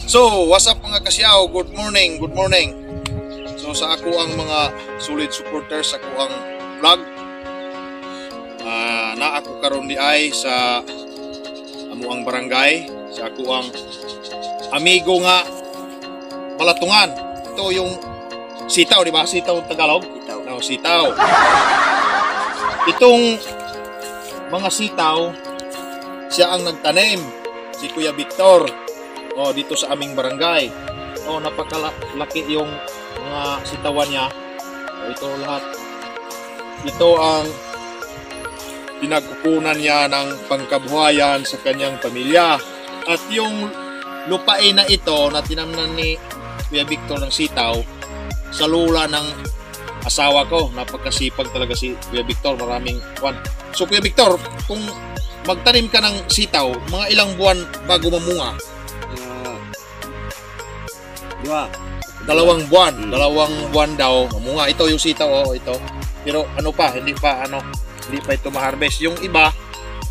So, what's up, mga kasyaw? Good morning, good morning. So, sa ako ang mga solid supporters sa ako ang vlog. Na ako karon di ay sa amo ang barangay, sa ako ang amigo nga balatungan. Ito yung sitaw, di ba? Sitaw Tagalog? Sitaw. No, sitaw. Itong mga sitaw, siya ang nagtanim, si Kuya Victor. Oh, dito sa aming barangay. Oh, napakalaki yung mga sitawan niya. Oh, ito lahat. Ito ang pinagkukunan niya ng pangkabuhayan sa kanyang pamilya. At yung lupain na ito na tinamnan ni Kuya Victor ng sitaw, sa lula ng asawa ko. Napakasipag talaga si Kuya Victor. Maraming kwan. So Kuya Victor, kung magtanim ka ng sitaw, mga ilang buwan bago mamunga? Dua. 2 buwan. Mm. 2 buwan daw mamunga. Ito yung sitaw, oh, ito. Pero ano pa, hindi pa ano, hindi pa ito ma-harvest. Yung iba,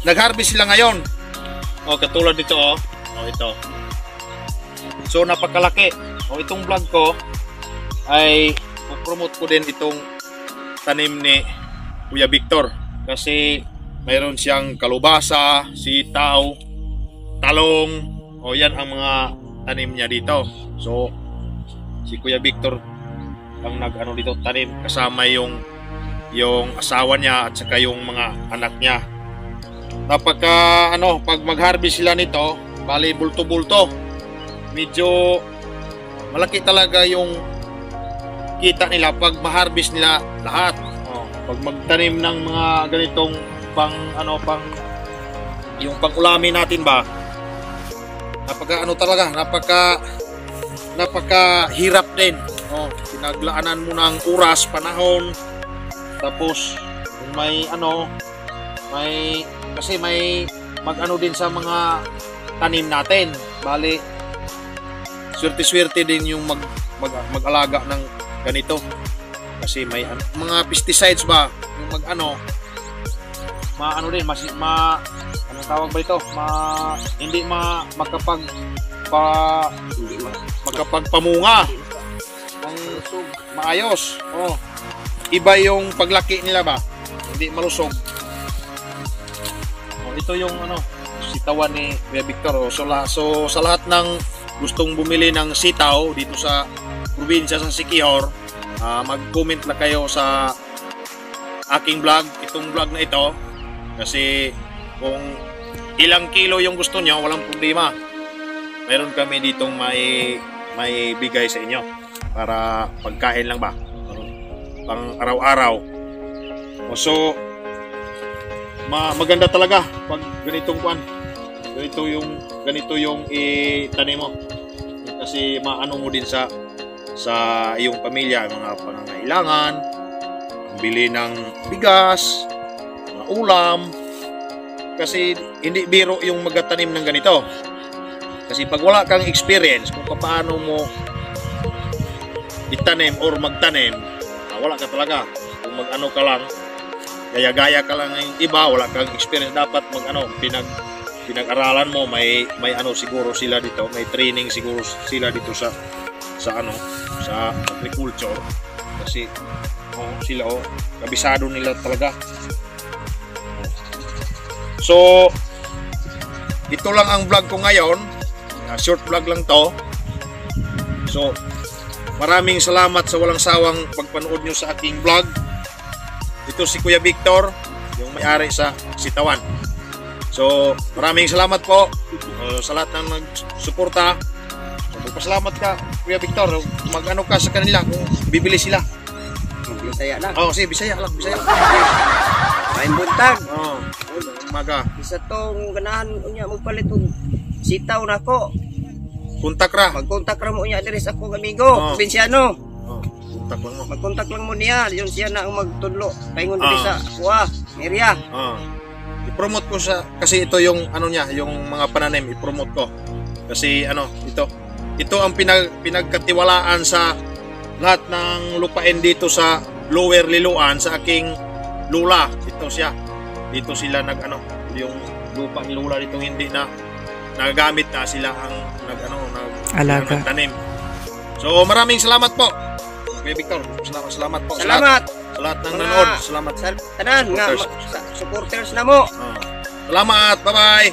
nag-harvest sila ngayon. Oh, katulad nito, oh. Oh, ito. So napakalaki. Oh, itong vlog ko ay promote ko din itong tanim ni Kuya Victor kasi mayroon siyang kalubasa, sitaw, talong. O yan ang mga tanim niya dito. So si Kuya Victor ang nag-ano dito, tanim, kasama yung asawa niya at saka yung mga anak niya. Napaka ano, pag mag-harvest sila nito, bali bulto-bulto. Medyo malaki talaga yung kita nila pag ma-harvest nila lahat. Oh, pag magtanim ng mga ganitong pang ano, pang yung pang-ulamin natin ba? Napaka ano talaga, napaka napaka hirap din. Oh, pinaglaanan mo ng oras, panahon. Tapos kung may ano, may kasi may mag-ano din sa mga tanim natin. Bali swerte-swerte din yung mag-alaga ng ganito. Kasi may mga pesticides ba, yung mag-ano, maano din, mas, ma, anong tawag ba ito? Ma, hindi ma, makapag, pa, Hindi ma. makapagpamunga ng maayos. Oh. Iba yung paglaki nila ba? Hindi malusog. Oh, ito yung ano, sitawan ni Kuya Victor. Oh, so sa lahat ng gustong bumili ng sitaw dito sa probinsya sa Siquijor, mag-comment lang kayo sa aking vlog, itong vlog na ito, kasi kung ilang kilo yung gusto niyo, walang problema. Meron kami ditong may bigay sa inyo para pagkain lang ba, pang araw-araw. O, so maganda talaga pag ganitong kwan, ganito yung itanim mo kasi maano mo din sa iyong pamilya, mga pangangailangan, bili ng bigas, mga ulam, kasi hindi biro yung magtanim ng ganito. Kasi pag wala kang experience kung paano mo itanim or magtanim, wala ka talaga. Kung mag-ano ka lang, gaya-gaya ka lang ng iba, wala kang experience, dapat mag-ano, pinag-aralan mo, may ano siguro sila dito, may training siguro sila dito sa ano, sa agriculture, kasi oh, sila oh, kabisado nila talaga. So ito lang ang vlog ko ngayon. Short vlog lang to. So maraming salamat sa walang sawang pagpanood nyo sa aking vlog. Ito si Kuya Victor, yung may-ari sa Sitawan. So maraming salamat po sa lahat ng nagsuporta. So, magpasalamat ka, Kuya Victor. Mag-ano ka sa kanila kung bibili sila. Bisaya na. Oh, sige, Bisaya lang, Bisaya. Maayong buntag. Oh, umaga. Isa tong ganahan unya magpalit og sitaw nako. Kontak ra. Magkontak ra mo unya diri sa akong amigo, Oh. probinsyano. Oh, kontak lang mo. Magkontak lang mo niya, yun siya na ang magtudlo. Paingon diri Ah. sa kuha, area. Ah. I-promote ko siya kasi ito yung ano niya, yung mga pananim, i-promote ko. Kasi ano, ito. Ito ang pinagkatiwalaan sa lahat ng lupain dito sa Lower Liloan sa aking lula. Ito siya. Dito sila nag ano, yung lupa ni lula dito hindi na Nagagamit na sila ang nag ano nag Alaga. Nagtanim. So maraming salamat po. Kuya Victor, salamat, salamat po sa lahat, Salamat sa lahat ng Mga- nanood. Salamat. sa tanan nga Supporters. sa supporters namo. Oh. Salamat. Bye-bye.